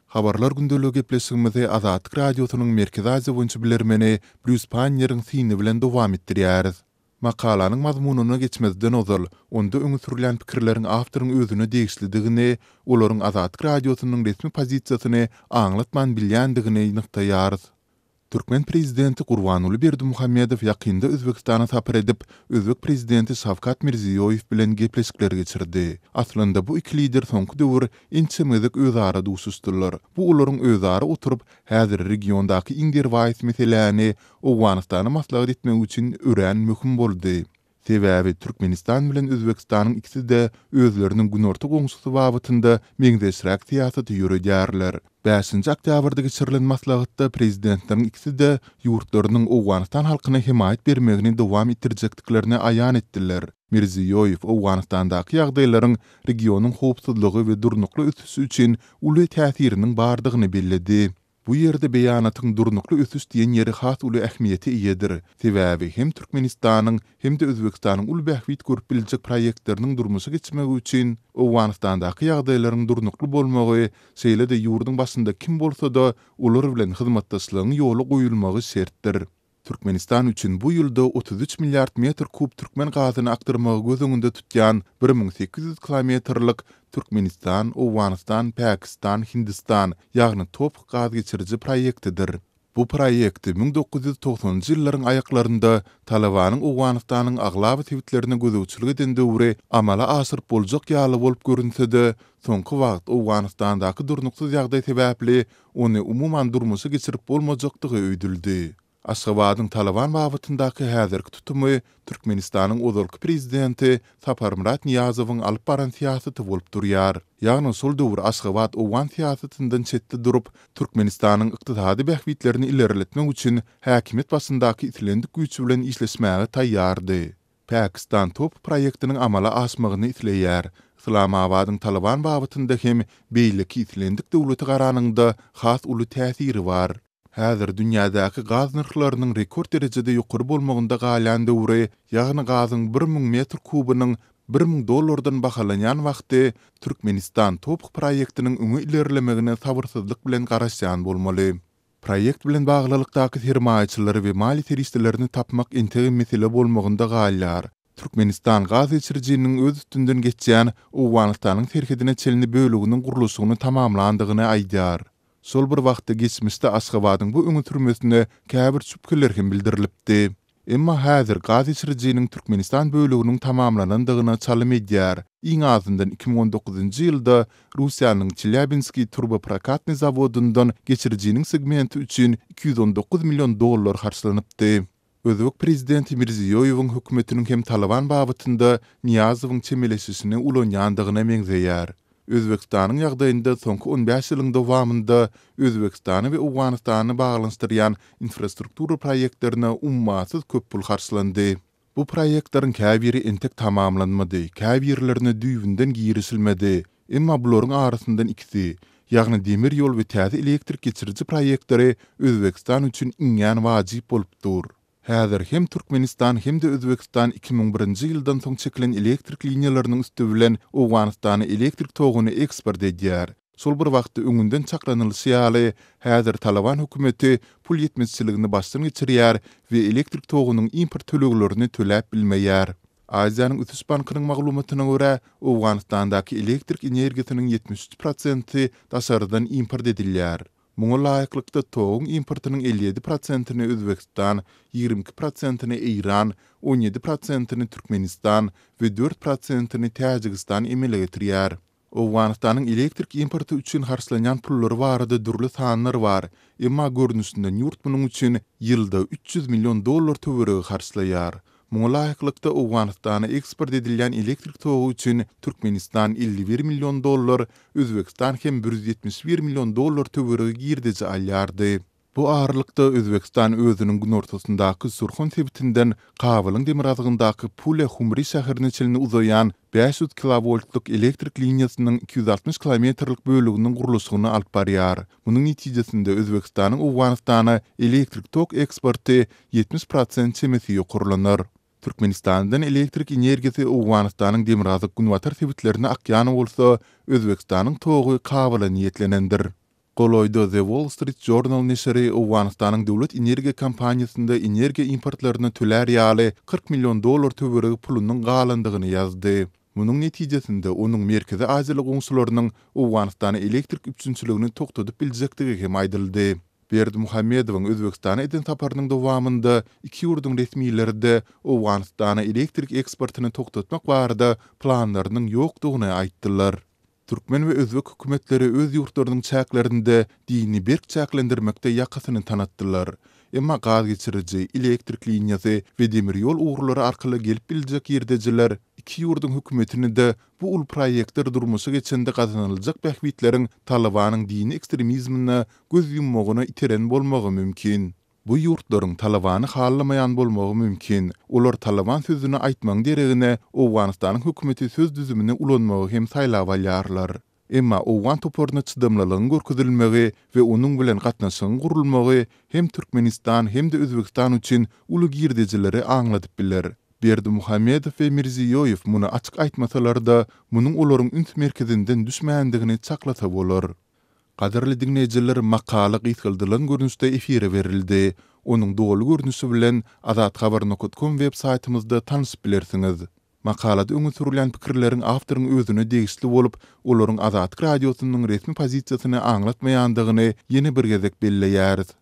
Habarlar gündeligi gepleşigimizi Azatlyk Radiosynyň Merkezi Aziýa boýunça bilermeni Brýus Panniýeriň syny bilen dowam etdirýäris. Makalanyň mazmunyna geçmezden ozal, onda öňe sürülýän pikirleriň awtoryň özüne degişlidigini, olaryň Azatlyk Radiosynyň resmi pozisiýasyny aňlatman bilýändigini nygtaýarys. Türkmen prezidenti Gurbanguly Berdimuhamedow ýakynda Özbegistana sapar edip, özbek prezidenti Şawkat Mirziýoýew bilen gepleşikler geçirdi. Aslynda bu iki lider soňky döwür ençeme gezek özara duşuşdylar. Bu olaryň özara oturyp, häzir regiondaky iň derwaýys meseläni Owganystana maslahat etmegi üçin örän möhüm boldy. Sebäbi Türkmenistan bilen Özbegistanyň ikisi-de özleriniň günorta goňşusy babatynda meňzeşräk syýasaty ýöredýärler. Bäşinji oktýabrda geçirilen maslahatda prezidentleriň ikisi-de ýurtlarynyň Owganystan halkyna hemaýat bermegini dowam etdirjekdiklerini aýan etdiler. Mirziýoýew Owganystandaky ýagdaýlaryň regionyň howpsuzlygy we durnukly ösüşi üçin uly täsiriniň bardygyny belledi. Bu ýerde beýanatyň durnukly ösüş diýen ýeri has uly ähmiýete eýedir. Sebäbi hem Türkmenistanyň, hem-de Özbegistanyň uly bähbit görüp biljek proýektleriniň durmuşa geçmegi üçin Owganystandaky ýagdaýlaryň durnukly bolmagy, şeýle-de ýurduň başynda kim bolsa-da, olar bilen hyzmatdaşlygyň ýola goýulmagy şertdir. Türkmenistan üçin bu ýylda 33 milliard metr kub türkmen gazyny akdyrmagy göz öňünde tutýan 1800 kilometrlik Türkmenistan, Owganystan, Pakistan, Hindistan, ýagny TOPH gaz geçiriji proýektidir. Bu proýekti 1990-njy ýyllaryň aýaklarynda Talybanyň Owganystanyň aglaba sebitlerine gözegçilik eden döwri amala aşyryp boljak ýaly bolup görünse-de, soňky wagt Owganystandaky durnuksyz ýagdaý sebäpli ony umuman durmuşa geçirip bolmajakdygy öýdüldi. Aşgabadyň Talyban babatyndaky häzirki tutumy Türkmenistanyň ozalky prezidenti Saparmyrat Nyýazowyň alyp baran syýasaty bolup durýar. Ýagny şol döwür Aşgabat owgan syýasatyndan çetde durup, Türkmenistanyň ykdysady bähbitlerini ilerletmek üçin häkimiýet başyndaky islendik güýç bilen işleşmäge taýýardy. Pakistan TOP proýektiniň amala aşmagyny isleýär. Yslamabadyň Talyban babatynda hem beýleki islendik döwlete garanyňda has uly täsiri bar. Häzir dünýädäki gaz nyrhlarynyň rekord derejede ýokary bolmagynda galýan döwri, ýagny gazyň 1000 metr kubunyň 1000 dollardan bahalanýan wagty Türkmenistan TOPH proýektiniň öňe ilerlemegine sabyrsyzlyk bilen garaşýan bolmaly. Proýekt bilen baglylykdaky sermaýaçylary we maliýe serişdelerini tapmak entegem mesele bolmagynda galýar. Türkmenistan gaz geçirijiniň öz üstünden geçýän Owganystanyň serhedine çenli böleginiň gurluşygyny tamamlandygyny aýdýar. Şol bir wagtda geçmişde Aşgabadyň bu öňe sürmesine käbir şübheler hem bildirilipdi. Emma häzir gaz geçirijiniň Türkmenistan böleginiň tamamlanandygyna çalym edýär. Iň azyndan 2019-njy ýylda Russiýanyň Çelýabinskiý turboprokatnyý zawodyndan geçirijiniň segmenti üçin 219 million dollar harçlanypdy. Özbek prezidenti Mirziýoýewiň hökümetiniň hem Talyban babatynda Nyýazowyň çemeleşişini ulanýandygyna meňzeýär. Özbegistanyň ýagdaýynda soňky on bäş ýylyň dowamynda Özbegistany we Owganystany baglanyşdyrýan infrastruktura proýektlerine ummasyz köp pul harçlandy. Bu proýektleriň käbiri entek tamamlanmady, käbirlerine düýbünden girişilmedi. Emma bularyň arasyndan ikisi, ýagny demir ýol we täze elektrik geçiriji proýektleri Özbegistan üçin iňňän wajyp bolup dur. Häzir hem Türkmenistan hem-de Özbegistan 2001-nji ýyldan soň çekilen elektrik liniýalarynyň üsti bilen Owganystana elektrik toguny eksport edýär. Şol bir wagtda öňünden çaklanylyşy ýaly, häzir Talyban hökümeti pul ýetmezçiligini başdan geçirýär we elektrik togunyň import töleglerini töläp bilmeýär. Aziýanyň ösüş bankynyň maglumatyna görä, Owganystandaky elektrik energiýasynyň 73 prosenti daşardan import edilýär. Muňa laýyklykda, toguň importynyň 57 prosentini Özbegistan, 22 prosentini Eýran, 17 prosentini Türkmenistan we 4 prosentini Täjigistan emele getirýär. Owganystanyň elektrik importy üçin harçlanýan pullary barada dürli sanlar bar, emma görnüşinden ýurt munuň üçin ýylda 300 million dollar töweregi harçlaýar. Muňa laýyklykda, Owganystana eksport edilýän elektrik togy üçin Türkmenistan 51 million dollar, Özbegistan hem 171 million dollar töweregi girdeji alýardy. Bu aralykda, Özbegistan özüniň günortasyndaky Surhon sebitinden Kabylyň demirgazygyndaky Pule-Humri şäherine çenli uzaýan 500 kilowoltlyk elektrik liniýasynyň 260 kilometrlik böleginiň gurluşygyny alyp barýar. Munuň netijesinde Özbegistanyň Owganystana elektrik tok eksporty 70 prosent çemesi ýokarlanar. Türkmenistandan elektrik energiýasy Owganystanyň demirgazyk-günbatar sebitlerine akýan bolsa, Özbegistanyň togy Kabyla niýetlenendir. Golaýda The Wall Street Journal neşiri Owganystanyň döwlet energiýa kompaniýasynda energiýa importlaryna tölär ýaly 40 million dollar töweregi pulunyň galandygyny ýazdy. Munuň netijesinde onuň merkezi aziýaly goňşularynyň Owganystana elektrik üpjünçiligini togtadyp biljekdigi hem aýdyldy. Berdimuhamedowyň Özbegistana eden saparynyň dowamynda iki ýurduň resmileri-de Owganystana elektrik eksportyny togtatmak barada planlarynyň ýokdugyny aýtdylar. Türkmen we özbek hökümetleri öz ýurtlarynyň çäklerinde dini berk çäklendirmekde ýakasyny tanatdylar. Emma gaz geçiriji, elektrik liniýasy we demir ýol ugurlary arkaly gelip biljek girdejiler iki ýurduň hökümetini-de bu uly proýektler durmuşa geçende gazanyljak bähbitleriň Talybanyň dini ekstremizmine göz ýummagyna iteren bolmagy mümkin. Bu ýurtlaryň Talybany halamaýan bolmagy mümkin. Olar Talyban sözüni aýtmagyň deregine Owganystanyň hökümeti söz düzümini ulanmagy hem saýlap alýarlar. Emma owgan toparyna çydamlylygyň görkezilmegi we onuň bilen gatnaşygyň gurulmagy hem Türkmenistan hem-de Özbegistan üçin uly girdejileri aňladyp biler. Berdimuhamedow we Mirziýoýew muny açyk aýtmasalar-da, munuň olaryň üns merkezinden düşmändigini çaklasa bolar. Gadyrly diňleýjiler makala gysgaldylan görnüşde efire berildi. Onuň doly görnüşi bilen azathabar nokat kom web saýtymyzda tanşyp bilersiňiz. Makalada öňe sürülýän pikirleriň awtoryň özüne degişli bolup, olaryň Azatlyk Radiosynyň resmi pozisiýasyny aňlatmaýandygyny ýene bir gezek belleýäris.